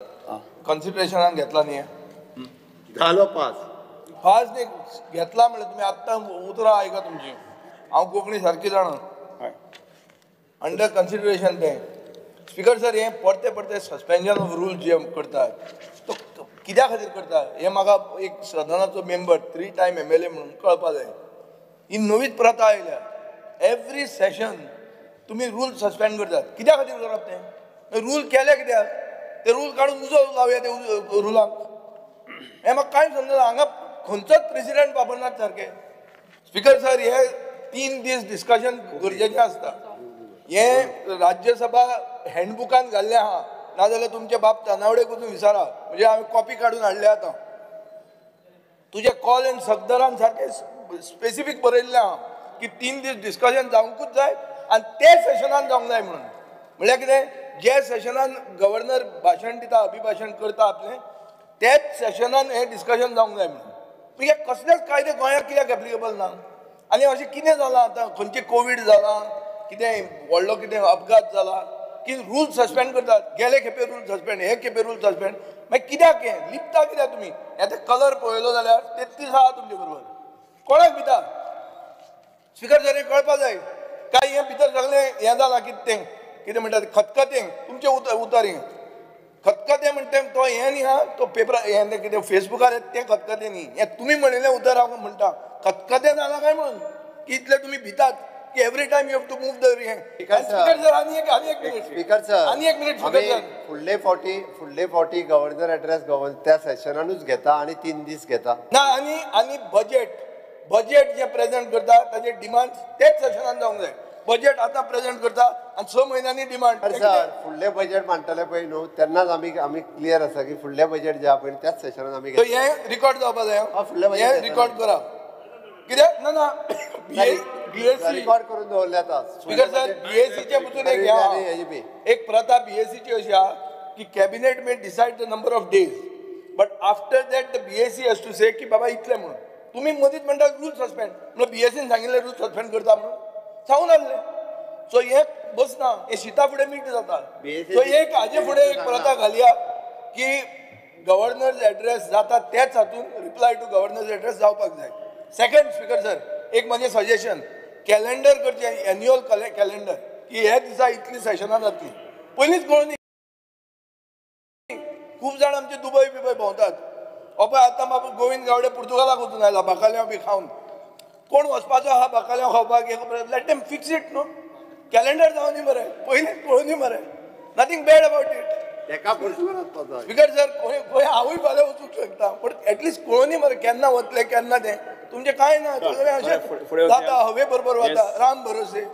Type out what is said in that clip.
कन्सिडरेशनान घेतला न्ही, जालो पास. पास न्ही घेतला म्हणल्यार तुमी आत्तां उतरां आयका तुमची, हांव कोंकणी सारकी जाणा. अंडर कन्सिडरेशन तें. स्पीकर सर, हें परते परते सस्पेन्शन ऑफ रूल जे करतात तो कित्या खातीर करता हें म्हाका एक सदनाचो मेंबर, 3 टायम MLA म्हणून कळपा जाय. ही नवीच प्रथा आयल्या, एवरी सेशन तुमी रूल सस्पेंड करतात. कित्या खातीर करप तें? रूल केले कित्याक? ते रूल काडून उजो लावया ते रुलांक. हें म्हाका कांय समजना. हांगा खंयचोच प्रेसिडेंट वापरनात सारके. स्पीकर सर, हे 3 दीस डिस्कशन गरजेचें आसता. हें राज्यसभा हँडबुकान घाल्लें आहा, नाजाल्यार तुमचे बाप तानावडेक वचून विचारा. म्हणजे हांवें कॉपी काडून हाडल्या आतां. तुजे कॉल एंड सगदरान सारकें स्पेसिफीक बरयल्लें आहा की 3 दीस डिस्कशन जावंकूच जाय आनी ते सेशनान जावंक जाय म्हणून. म्हणल्यार कितें, जे सेशनान गव्हर्नर भाशण दिता, अभिभाशण करता आपलें, तेच सेशनान हें डिस्कशन जावंक जाय म्हणून. हे कसलेच कायदे गोंयांत कित्याक एप्लिकेबल ना? आनी अशें कितें जालां आतां? खंयचें कोवीड जालां, कितें व्हडलो कितें अपघात जाला की रूल सस्पेंड करतात? गेले खेपे रूल सस्पेंड, हे खेपे रूल सस्पेंड, मागीर कित्याक हें लिपता कित्याक तुमी? आतां कलर पळयलो जाल्यार 33 आहा तुमचे बरोबर. कोणाक भिता? स्पीकर सर, हें कळपा जाय. काय हें भितर सगळें हें जालां कितें तें कितें म्हणटात खतखतें, तुमचें उतर हें खतखतें म्हणटा तो हें न्ही हा, तो पेपर हें कितें फेसबुकार तें खतखतें न्ही, हें तुमी म्हणिल्लें उतर हांव म्हणटा. खतखतें जालां काय म्हणून की इतलें तुमी भितात की every time you have to move the हें. स्पीकर सर, आनी एक मिनीट. स्पीकर सर, आनी एक मिनीट. स्पीकर सर, फुडले फावटी गव्हर्नर एड्रेस त्या सेशनानूच घेता आनी 3 दीस घेता ना. आनी आनी बजेट जे प्रेझेंट करता ताजे डिमांड तेच सेशनान जावंक जाय. बजेट आतां प्रेझेंट करता आनी 6 म्हयन्यांनी डिमांड. सर, फुडलें बजेट मांडटले पळय न्हू, तेन्नाच आमी क्लियर आसा की फुडलें बजेट जें आहा पळय त्याच सेशनान आमी. हें रिकॉर्ड जावपा जाय, हें रिकॉर्ड करा. कित्याक ना ना बीएससी रिकॉर्ड करून दवरले आतां. स्पीकर सर, बीएससीचे पसून एक प्रथा बीएससीची अशी आहा की cabinet may decide the number of days, but after that the BAC has to say की बाबा इतले म्हणून. तुमी मदींच म्हणटा रूल सस्पेंड, म्हणल्यार बीएससीन सांगिल्लें रूल सस्पेंड करता म्हणून सांगून आसलें. सो हें बसना, हें शिता फुडें मीठ जाता. सो एक हाजे फुडें एक प्रथा घालया की गव्हर्नर्स एड्रेस जाता तेच हातून रिप्लाय टू गव्हर्नर्स एड्रेस जावपाक जाय. सेकंड स्पीकर सर, एक म्हजें सजेशन, कॅलेंडर करचें, एन्युअल कॅलेंडर की ह्या दिसा इतलीं सेशनां जातलीं. पयलींच कळून खूब जाण आमचे दुबय बिबय भोंवतात. हो पळय आतां बाबू गोविंद गावडे पुर्तुगालाक वचून आयला बाकाल्यांव बी खावन. कोण वचपाचो आहा बाकाल्यांव खावपाक? Let them fix it न्हू. कॅलेंडर जावनी मरे, पयलींच पळोवनी मरे. Nothing bad about it. Speaker sir, खंय हांवूय फाल्यां वचूंक शकता, पण एटलिस्ट कळोवनी मरे केन्ना वतले केन्ना तें. तुमचें कांय ना, सगळें अशें जाता, हवे बरोबर वता, राम भरोसे.